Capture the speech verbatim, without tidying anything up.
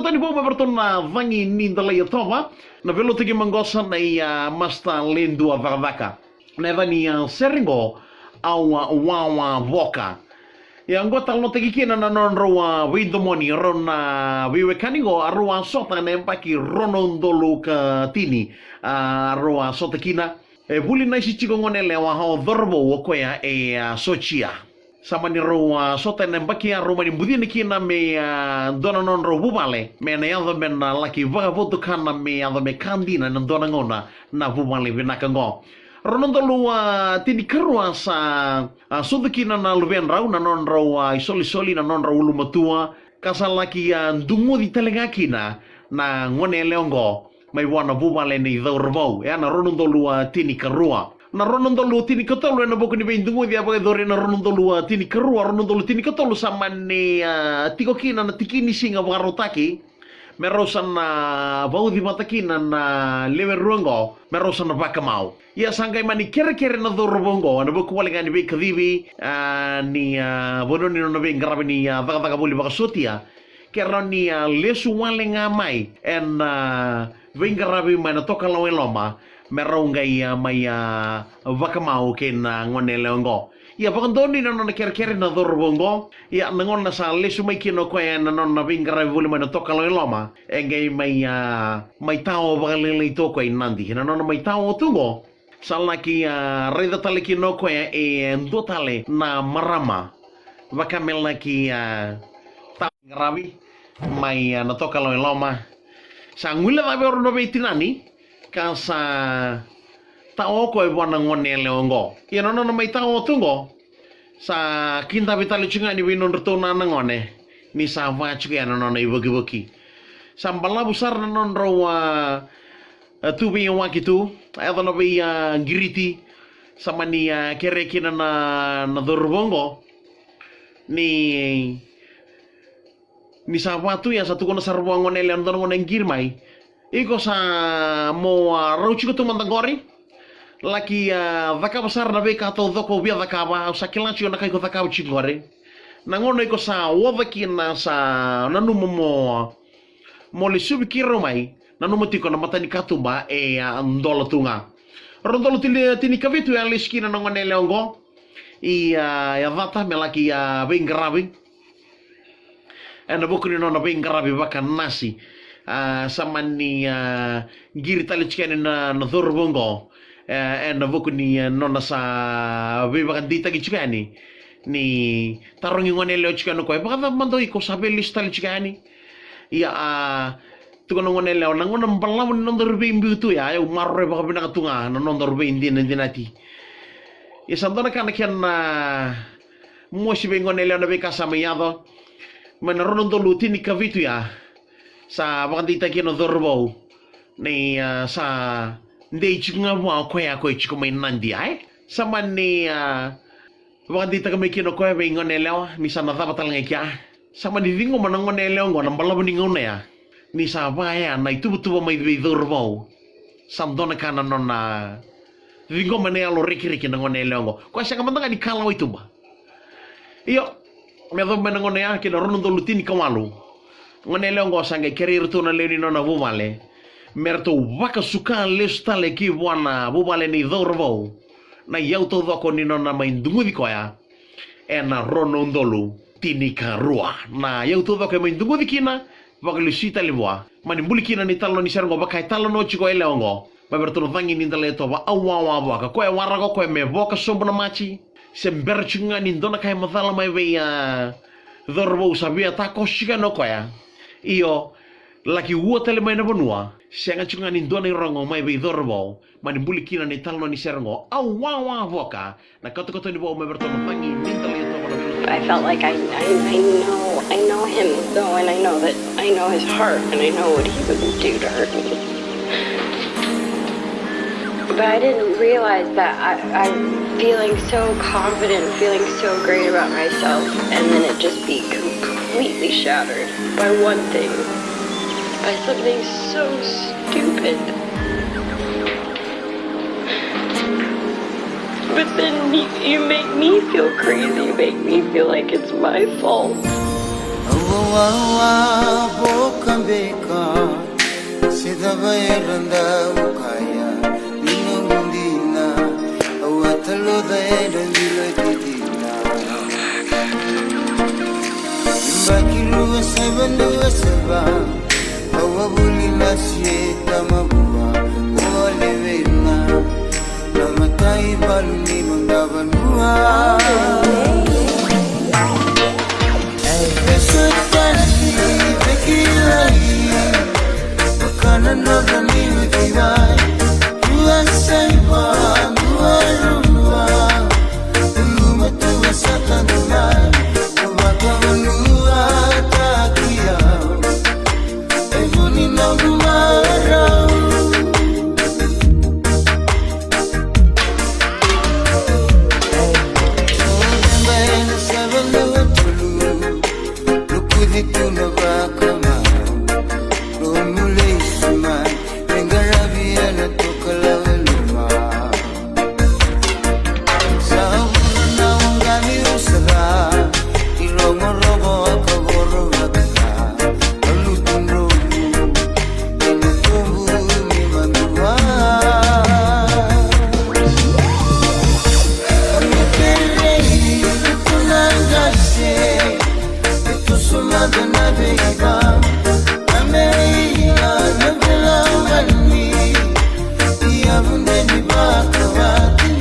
Tani vou mai vei ratou na cagi ni dala i Yatova. Na veilotu ki Magosa na i a Master Ledua Cakacaka. Na yaca ni a sere qo, au a wawa voka. Ia qo talanoataki kina na nodrau a veidomoni, rau na veiwekani qo a rau a sota na yabaki rua na udolu ka tini. A rau a sota kina. E vuli na isi tiko gone yalewa o Corovou o koya e a Sotia. Sa mani rau a sota ena yabaki a rau mani bucina kina me a dua na nodrau vuvale me na yaco me na laki vakavotukana me yaco me ka dina ena dua na gauna na vuvale vinaka qo. Rau na udolu a tinikarua sa a sucu kina na luvedrau na nodrau a isolisoli na nodrau ulumatua ka sa laki a duguci tale ga kina na gone yalewa qo mai vua na vuvale nei Cauravou, e a na rua na udolu a tinikarua. Na rua na udolu tinikatolu ena vuku ni veiduguci a vakayacori ena rua na udolu a tinikarua, rua na udolu tinikatolu sa mani a tiko kina na tiki ni siga vakarautaki me rau sa na vauci vata kina na lewe rua qo me rau sa na vakamau. Ia sa qai mani kerekere na Cauravou qo ena vuku wale ga ni veikacivi a ni a vanua ni nona veiqaravi ni a cakacaka voli vakasotia. Ke rau ni a lesu wale ga mai ena veiqaravi mai na tokalau e loma me rau qai a mai a vakamau kei na gone yalewa qo. Ia vakadonui na nona kerekere na Cauravou qo. Ia na gauna sa lesu mai kina o koya ena nona veiqaravi voli mai na tokalau e loma e qai mai a mai tao vakalailai tu o koya i Nadi. Na nona mai tao tu qo sa laki a raica tale kina o koya e dua tale na marama vaka me laki a tao qaravi mai a na tokalau e loma. Sa guilecavi o rau na veitinani ka sa tao o koya vua na gone yalewa qo. Ia na nona mai tao tu qo sa kidavi tale tiko ga ni vei nodratou na na gone ni sa va tiko ya na nona ivokivoki. Sa balavu sara na nodrau a a tu veiyawaki tu a yaco na vei a qiriti. Sa mani a kere kina na na Cauravou qo ni ni sa va tu ya sa tukuna sara vua gone yalewa na dua na gone qiri mai. Iko sa mo a rau tiko tu mada qori. Laki a cakava sara na veika taucoko au via cakava, au sa kila tiko na ka iko cakava tiko qori. Na gauna iko sa oca kina sa nanuma mo mo lesuvi keirau mai, nanuma tiko na matanikatuba e a dola tu ga. Rau na udolu tini tinikavitu e a lesu kina na gone yalewa qo i a yacata me laki a veiqaravi ena vuku ni nona veiqaravi vakanasi. A sa mani a qiri tale tiko yani na na Cauravou qo e ena vuku ni a nona sa veivakadeitaki tiko yani. Ni tarogi gone yalewa tiko yani o koya, vakacava mada o iko sa veilesu tale tiko yani? Ia a tukuna gone yalewa, na gauna balavu ni nodaru veibiu tu ya, au maroroi vakavinaka tu ga na nodaru veidinadinati. Ia sa dua na ka na kena mosi vei gone yalewa na veika sa mai yaco mai na rua na udolu tinikavitu ya. Sa vakadeitaki na Cauravou ni a sa dei tiko ga vua o koya ko e tiko mai Nadi ya e. Sa mani a vakadeitaka mai kina o koya vei gone yalewa ni sa na cava tale ga i kea. Sa mani ciqoma na gone yalewa oqo na balavu ni gauna ya ni sa va ya na ituvatuva mai vei Cauravou. Sa dua na ka na nona ciqoma na yalo rekireki na gone yalewa oqo. Koya sega mada ga ni kalawa i tuba. Io, me yacova mai na gauna ya kei na rua na udolu tinikawalu, gone yalewa oqo sa qai kerei iratou na lewe ni nona vuvale me ratou vakasuka lesu tale ki vua na vuvale nei Cauravou na iyau taucoko ni nona mai duguci koya ena rua na udolu tinikarua. Na iyau taucoko e mai duguci kina, vakalesui tale vua. Mani buli kina na italanoa ni sere oqo vaka e talanoa tiko o yalewa oqo mai vei iratou na cagi ni dala i Yatova, au wawa voka. Koya e waraka o koya me voka sobu na mati se bera tiko ga ni dua na ka e macala mai vei a Cauravou sa via takoso tiko yani o koya. Io, laki ua tale mai na vanua. Sega tiko ga ni dua na irogo mai vei Cauravou. Mani buli kina na italanoa ni sere oqo, au wawa voka. Na katokatoni vou mai vei iratou na cagi ni dala i Yatova na veilotu. I felt like I, I, I know, I know him, though, and I know that I know his heart, and I know what he would do to hurt me. But I didn't realize that I, I'm feeling so confident, feeling so great about myself, and then it just be completely shattered by one thing, by something so stupid. But then you, you make me feel crazy. You make me feel like it's my fault. Au a wawa voka beka, se cava era dau kaya, ni noqu dina. Au a taloca era dilo e didina. Yabaki rua saiva dua saiva, au a vuli na sieta mavua, o Alevena. Na mataivalu ni noda vanua. Vesu tasi vekilai, vaka na nodra ni ucivai. Dua saiva, dua rua, ulumatua sa tadu mai. Vakavanua taki au. E vu ni noqu marau. November ena seven dua tolu, lokuci tu na vakamau. Nomu lesu mai, e qaravi ena tokalau e loma. Sa vuna na waqavi u sara, i rogorogo a kavoro vata, a lutu dromu, ena tobu ni vanua. Au kerei, lutu na qase, e toso mada na veiva, a meia na veilaumani, ia vuneni vakawati.